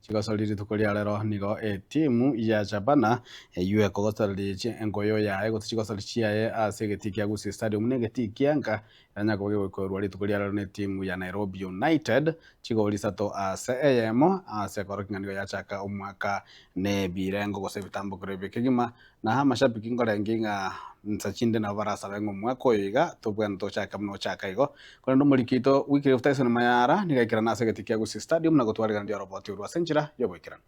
Chigosori rituko ria rero nigo etimu ya Shabana eyio ekogosoreria engoyo yaye gose chigosori chiaye ase egetii kia Gusii Stadium na egetii kia nka eranya koba kegoikorwa rituko ria rero na etimu ya Nairobi United chigori isato ase eyemo ase ekorokia ng'a nigo yachaka omwaka nebirengo gose ebitambokero ebi kegima Na amashabiki nkorenge ng'a nsa chinde nabo barasabe ng'a omwaka oyo iga tobwenerete tochake buna ochaka igo. Korende omoriki oito Wycliffe Tyson Mayara nigo aikerana ase egetii kia Gusii Stadium na gotwarigereria oroboti orwo ase enchera y'oboikeranu.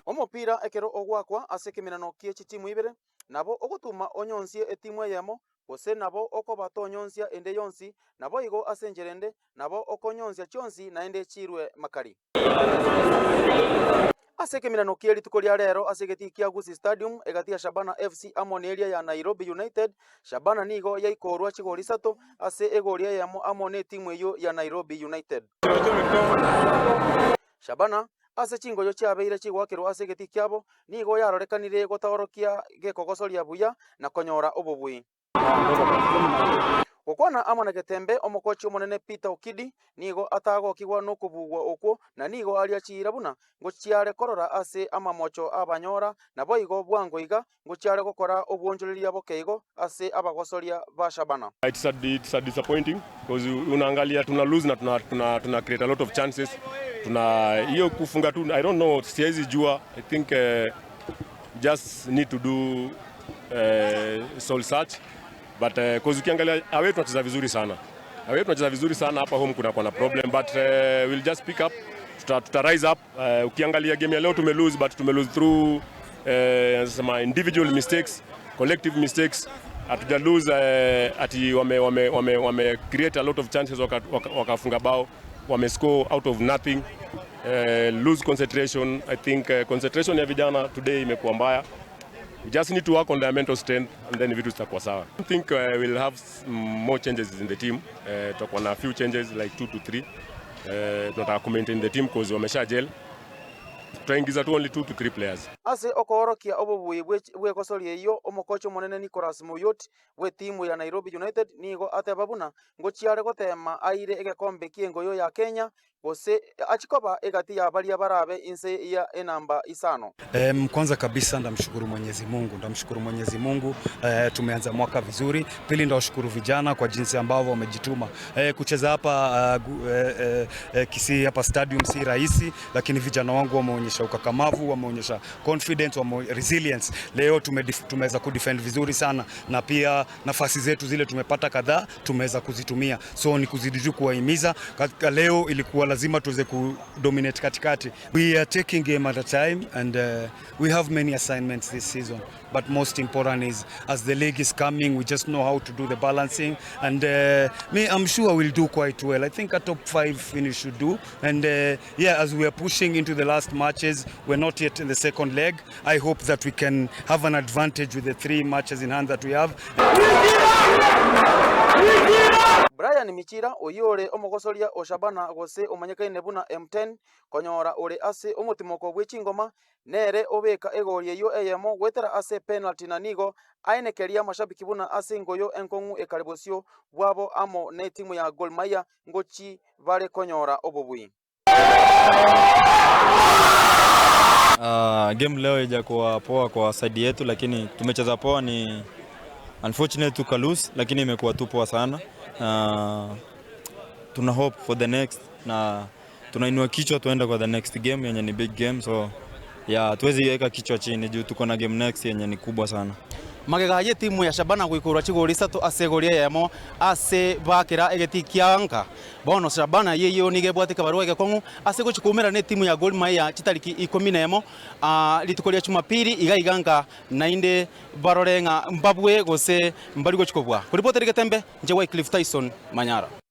Omopira ekero ogoakwa ase ekeminano kie chitimu ibere, nabo ogotuma onyonsie etimu eyemo, gose nabo okoba tonyonsia ende yonsi, naboigo ase enchera ende nabo okonyonsia chionsi naende chirue makari. Ase ekeminano kie rituko ria rero ase egetii kia Gusii Stadium egati ya Shabana FC amo neria ya Nairobi United, Shabana nigo yaikorwa chigori isato ase egori eyemo amo netimu eyio ya Nairobi United. Shabana ase chingoyo chiabeire chigoakerwa ase egetii kiabo nigo yarorekanire gotaorokia gekogosoria buya na konyora obobui. Gokwana amo na Getembe, omokochi omonene Peter Okidi nigo atagokigwa nokobugwa okwo, na nigo aria chiira buna ngochiare korora ase amamocho abanyora, naboigo bwango iga ngochiare gokora obwonchoreria bokeigo ase abagosoria ba Shabana. It's a, it's a disappointing because unaangalia tuna lose na tuna, tuna, tuna create a lot of chances tuna hiyo kufunga tu I don't know siwezi jua I think uh, just need to do uh, soul search but uh, cause ukiangalia away tunacheza vizuri sana away tunacheza vizuri sana hapa home kuna kuna problem but uh, we'll just pick up tuta, tuta rise up uh, ukiangalia game ya leo tume lose but tume lose through uh, sema individual mistakes collective mistakes hatuja lose uh, ati wame, wame, wame, wame create a lot of chances wakafunga waka, waka bao wame score out of nothing uh, lose concentration I think uh, concentration ya vijana today imekuwa mbaya we just need to work on their mental strength and then vitu zitakuwa sawa I think uh, we'll have more changes in the team uh, tutakuwa na few changes like 2 to 3 uh, tunataka ku maintain the team cause wamesha gel tutaingiza tu only 2 to 3 players. Ase okoorokia obobui bw'egosoria eyio, omokocha omonene Nicholas Muyoti bw'etimu ya Nairobi United nigo ateba buna ngochiare goteema aire egekombe ki'engoyo ya Kenya gose achie koba egati ya baria barabe inse ya enamba isano. Um, kwanza kabisa ndamshukuru Mwenyezi Mungu, ndamshukuru Mwenyezi Mungu eh, tumeanza mwaka vizuri. Pili ndawashukuru vijana kwa jinsi ambavyo wamejituma eh, kucheza hapa uh, eh, eh, Kisii hapa stadium si rahisi, lakini vijana wangu wameonyesha ukakamavu, wameonyesha confidence, wame resilience. Leo tumeweza kudefend vizuri sana na pia nafasi zetu zile tumepata kadhaa tumeweza kuzitumia, so ni kuzidi tu kuwahimiza. Katika leo ilikuwa lazima tuweze kudominate katikati. We are taking game at a time and uh, we have many assignments this season but most important is as the league is coming we just know how to do the balancing and uh, me I'm sure we'll do quite well. I think a top 5 finish should do and uh, yeah as we are pushing into the last matches we're not yet in the second leg. I hope that we can have an advantage with the three matches in hand that we have. Brian Michira, oyio ore omogosoria o Shabana gose omanyekaine buna M10, konyora ore ase omotimoko bwe chingoma, nere obeka egori eyio eyemo goetera ase penalty na nigo aenekeria amashabiki buna ase engoyo enkong'u ekare bosio bwabo amo netimu ya Gor Mahia ngochi bare konyora obobui. Uh, game leo haijakuwa poa kwa side yetu, lakini tumecheza poa. Ni unfortunate tuka lose, lakini imekuwa tu poa sana. Uh, tuna hope for the next na tunainua kichwa tuende kwa the next game yenye ni big game, so yeah, tuwezi weka kichwa chini juu tuko na game next yenye ni kubwa sana. Magega y'etimu ya Shabana goikorwa chigori isato ase egori eyemo ase bakera egetii kia nka. Bono Shabana y'eyio nigo ebwate ekebarua egekong'u ase gochia koumerana n'etimu ya Gor Mahia chitariki ikomi nemo rituko ria Jumapili iga iga nka naende barore ng'a mbabue gose mbari gochia kobua. Koripotera egetembe, inche Wycliffe Tyson Manyara.